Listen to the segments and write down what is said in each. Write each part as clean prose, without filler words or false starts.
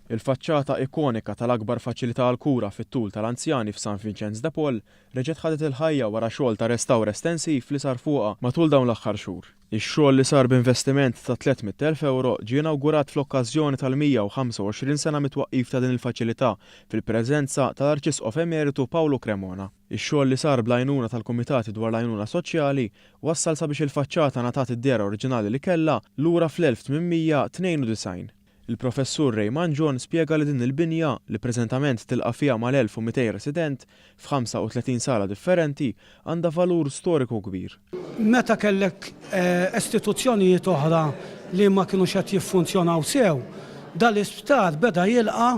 Il-faċċata ikonika tal-akbar faċilità għall-kura fit-tul tal-anzjani f'San Vinċenz de Paul reġgħet ħadet il-ħajja wara xogħol ta' restawr estensiv li sar fuqha matul dawn l-aħħar xhur. Ix-xogħol li sar b'investiment ta' 300,000 ewro ġie inawgurat fl-okkażjoni tal-125 sena mit-twaqqif ta' din il-faċilità fil-preżenza tal-Arċisqof Emeritu Paolo Cremona. Ix-xogħol li sar bl-għajnuna tal-Kumitati dwar l-Għajnuna Soċjali wassal sabiex il-faċċata ngħatat id-dehra oriġinali li kellha lura fl-1892. Il-Professur Ray Mangion spjega li din il-binja, li preżentament tilqa' fiha mal-1,200 resident f'35 sala differenti, għandha valur storiku kbir. Meta kellek istituzzjonijiet oħra li ma kinux qed jiffunzjonaw sew, dal-isptar beda jilqa'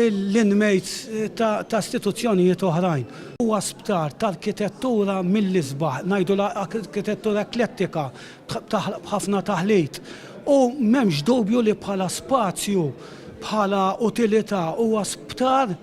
l-inmates ta' istituzzjonijiet oħrajn. Huwa sptar ta' arkitettura mill-isbaħ, ngħidulha arkitettura eklettika, b'ħafna taħlit u m'hemmx dubju li bħala spazju, bħala utilità huwa sptar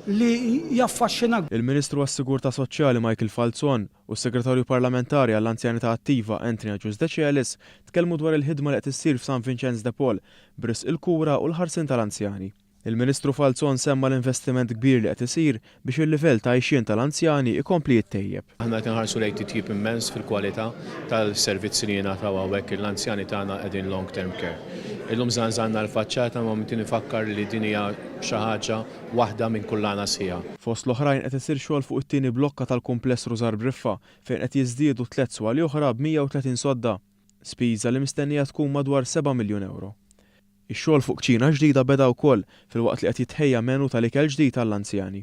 li jaffaxxinak. Il-Ministru għas-Sigurtà Soċjali Michael Falzon u s-Segretarju Parlamentari għall-Anzjanità Attiva Anthony Agius Decelis tkellmu dwar il-ħidma li qed issir f'San Vinċenz de Paul b'risq il-kura u l-ħarsien tal-anzjani. Il-Ministru Falzon semma l-investiment kbir li qed isir biex il-livell ta' għajxien tal-anzjani jkompli jittejjeb. Aħna qed inħarsu lejn titjib immens fil-kwalità tal-servizzi li jingħataw hawnhekk lill-anzjani tagħna qegħdin long term care. Illum żanżanna l-faċċata imma mti nifakkar li din hija xi ħaġa waħda minn kullana sħiħa. Fost l-oħrajn qed isir xogħol fuq it-tieni blokka tal-kumpless Rużar Briffa fejn qed jiżdiedu tlett swali oħra b'130 sodda. Spiża li mistennija tkun madwar seba' miljun ewro. Ix-xogħol fuq kċina ġdida beda wkoll filwaqt li qed jitħejja menu tal-ikel ġdid għall-anzjani.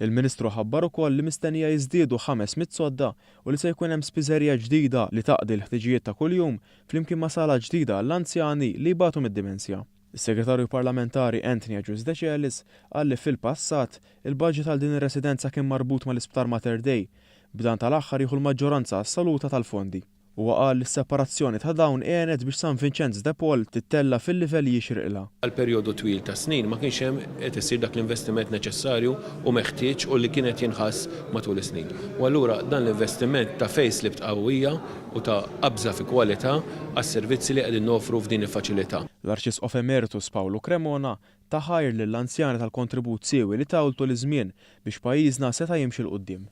Il-Ministru ħabbar ukoll li mistennija jiżdiedu 500 sodda u li se jkun hemm spiżerija ġdida li taqdi l-ħtiġijiet ta' kuljum flimkien ma' sala ġdida għall-anzjani li jbatu mid-dimensja. Is-Segretarju Parlamentari Anthony Agius Decelis qal li fil-passat, il-budget għal din ir-residenza kien marbut mal-Isptar Mater Dei, b'dan tal-aħħar jieħu l-maġġoranza assoluta tal-fondi. Huwa qal li s-separazzjoni ta' dawn għenet biex San Vinċenz de Paul tittella' fil-livell li jixirqilha. Għal perjodu twil ta' snin ma kienx hemm qed isir dak l-investiment neċessarju u meħtieġ u li kien qed jinħass matul is-snin. U allura dan l-investiment ta facelift qawwija u ta qabża fi kwalità għas-servizzi li qegħdin noffru f'din il-faċilità. L-Arċisqof Emeritus Pawlu Cremona ta ħajr lill-anzjani tal-kontribut siewi li taw tul iż-żmien biex pajjiżna seta' jimxi 'l quddiem.